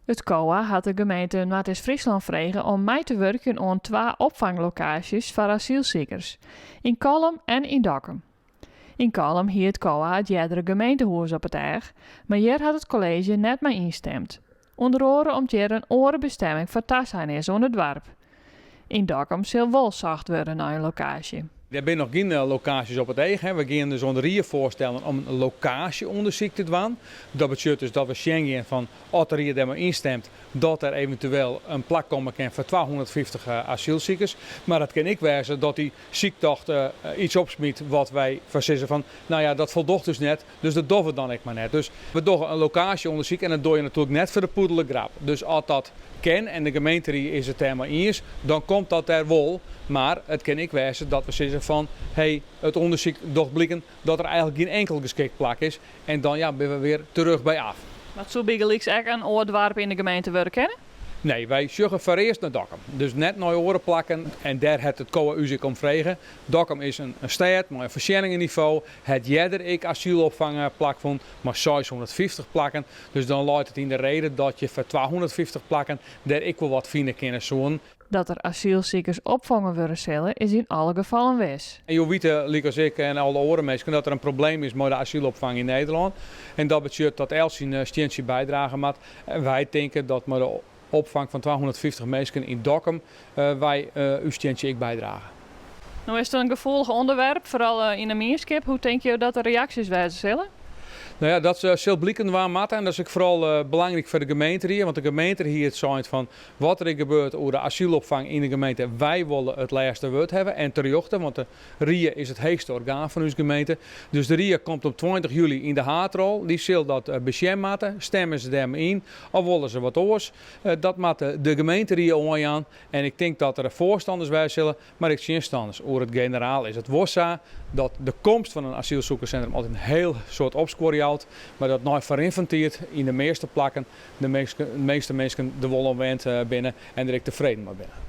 It COA hat de gemeente Noardeast-Fryslân frege om mei te wurkjen oan twa opfanglokaasjes foar asylsikers, yn Kollum en yn Dokkum. Yn Kollum hie it COA it eardere gemeentehûs op it each, mar hjir hat it kolleezje net mei ynstimd. Under oare om't hjir in oare bestemming foar tasein is oan it doarp. Yn Dokkum sil wol socht wurde nei in lokaasje. Der binne noch gjin lokaasjes op it each. We gean dus oan de rie foarstellen om in lokaasje-ûndersyk te dwaan. Dat betsjut dus dat we sjen gean fan oft de rie dêrmei ynstimt dat der eventueel in plak komme kin foar 250 asylsikers. Mar it kin ek wêze dat dy syktocht iets opsmyt wat wy foar sizze fan no ja, dat foldocht ús net, dus dat dogge we dan ek mar net. Dus we dogge in lokaasje-ûndersyk en dat dogge je natuerlik net foar de poedelgrap. Dus as dat kin en de gemeenterie is it dêrmei iens, dan komt dat der wol. Mar it kin ek wêze dat we sizze fan hé, it ûndersyk docht bliken dat der eigentlik gjin inkel geskikt plak is en dan ja, binne we wer terug by af. Mar it soe bygelyks ek in oar doarp yn de gemeente wurde kinne? Nee, wy sjogge foarearst nei Dokkum. Dus net nei oare plakken en dêr hat it COA ús ek om frege. Dokkum is in stêd mei in foarsjenningennivo, hat earder ek asylopfang plakfûn mei 650 plakken. Dus dan leit it yn de rede dat je foar 250 plakken dêr ek wol wat fine kinne soenen. Dat der asylsikers opfongen wurde sille is yn alle gefallen wis. En jo witte, lykas ik en alle oare minsken, dat der in probleem is mei de asylopfang yn Nederlân. En dat betsjut dat elts syn stientsje bydrage moat. En wy tinke dat mei de opfang fan 250 minsken yn Dokkum wy ús stientsje ek bydrage. No is it in gefoelich ûnderwerp, foaral yn de mienskip. Hoe tinke jo dat de reaksjes wêze sille? No ja, dat sil bliken dwaan moatte en dat is ek foaral belangryk foar de gemeenterie, want de gemeenterie hie it sein fan wat der ek gebeurt oer de asylopfang yn de gemeente, wy wolle it lêste wurd hawwe en terjochte, want de rie is it heechste orgaan fan ús gemeente. Dus de rie komt op 20 july yn de haadrol, dy sil dat besjen moatte. Stemme se dêrmei yn of wolle se wat oars? Dat moat de gemeenterie oanjaan en ik tink dat der foarstanners wêze sille, mar ek tsjinstanners. Oer it generaal is it wol sa dat de komst fan in asylsoekerssintrum altyd in hiel soad opskuor jout, mar dat nei ferrin fan tiid yn de measte plakken de measte minsken der wol oan wend binne en der ek tefreden mei binne.